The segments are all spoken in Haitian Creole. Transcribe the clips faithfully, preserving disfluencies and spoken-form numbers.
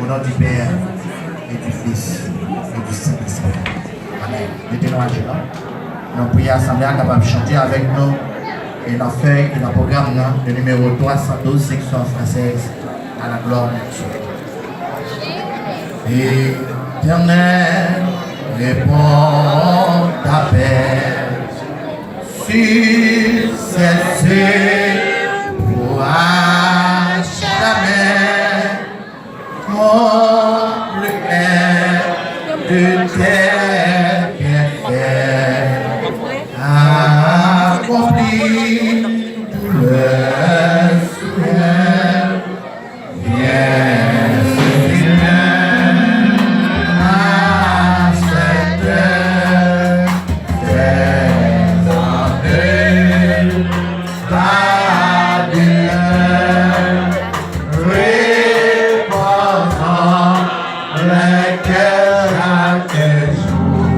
Au nom du Père et du Fils et du Saint-Esprit. Amen. Mete nou ajenou. Nou priye asanble a kapab chante avèk nou. E nan fèy ki nan pwogram nan, le numéro trois cent douze, section française, à la gloire de Dieu. Éternel, réponds d'appel sur cette terre pour à jamais. Comme le maire de terre qui fait accomplir tous leurs souhaits. Viens, Seigneur, à cette heure, fais entrer ta demeure. Reposant les cœurs chaque jour.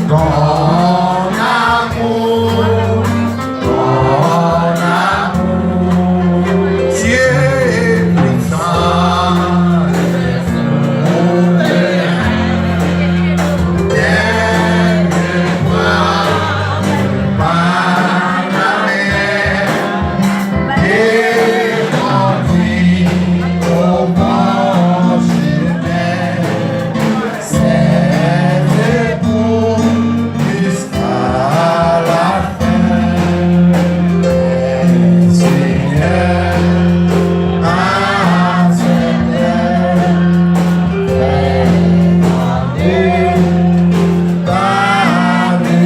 Ton amour, ton amour, Dieu puissant, nous dernier point par la mer. Et on dit au bon chemin, c'est debout jusqu'à la fin. Seigneur, à cette heure, fais entrer ta demeure.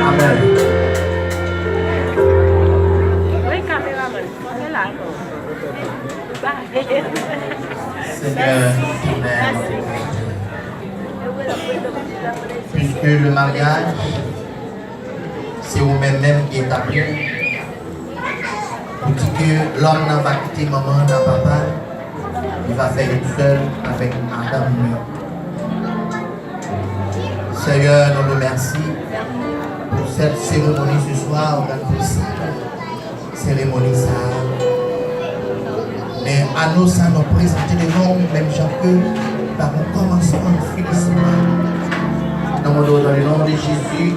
Amen. Seigneur, Éternel, puisque le mariage, se ou menm menm ki etabli l, ou di ke lòm nan va kite manman l ak papa l, li va fè youn sèl avèk madanm li. Seyè, nou remèsye pou sèt seremoni se swa, ou rann posib seremoni sa a. Men ano sa nou prezante devan w, menm jan ke pa gen kòmansman ni finisman. Nou mande w, dans le nom de Jésus,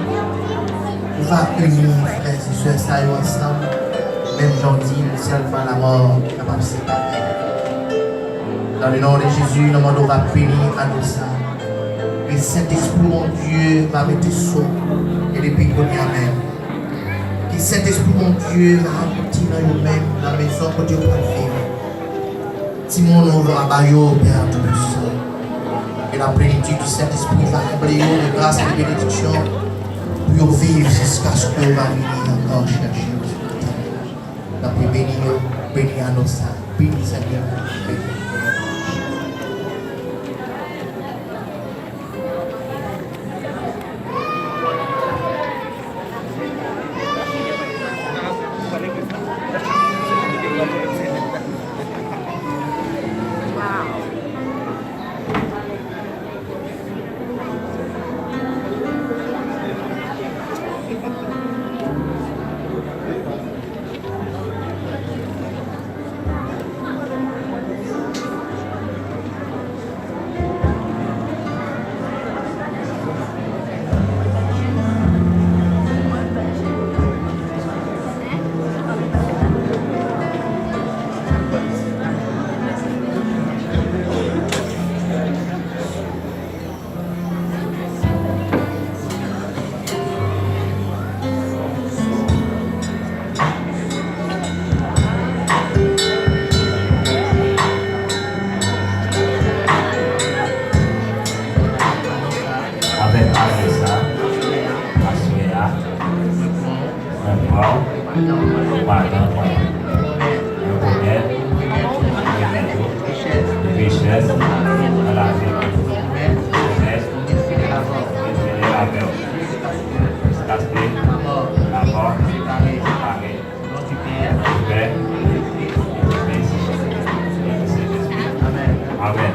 ou va ini frè e sè sa yo ansanm, menm jan w di, sèlman lanmò kapab separe. Dans le nom de Jésus, nou mande w va beni ano sa. Ke Sentespri Bondye va mete sou, e depi kounye a menm, ke Sentespri Bondye va abouti nan yo menm, nan mezon kote yo pral viv. Timoun ou va ba yo, Pè Tout-Puissant. Ke la plenitid di Sentespri va konble yo de gras e de benediksyon pou yo viv jiskaske yo va vini ankò chèche yo. Tanpri, beni yo, beni ano sa, beni zanmi yo, beni. Avèk pawòl sa, aswè a, mwen pran madanm mwen, mwen pwomèt, mwen pwomèt ou richès nan lavi mwen. Pwomèt, mwen fidèl avè w. Jiskaske lanmò separe. Au nom du Père, du Fils et du Saint-Esprit. Amen.